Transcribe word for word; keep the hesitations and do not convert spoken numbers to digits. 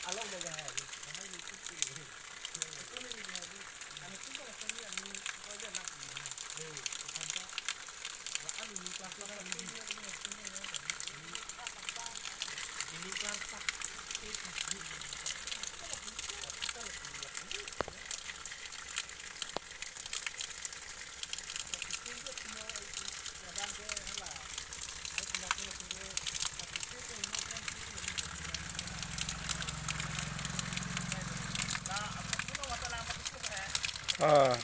Along jaga hai. Hai ni tu tu ni. Itu ni ni hai. Anu tu kalau kami anu kau aja nak ni. Hei, bukan tak. Wa anu ni kelas apa ni? Ini kelas tak. Ah.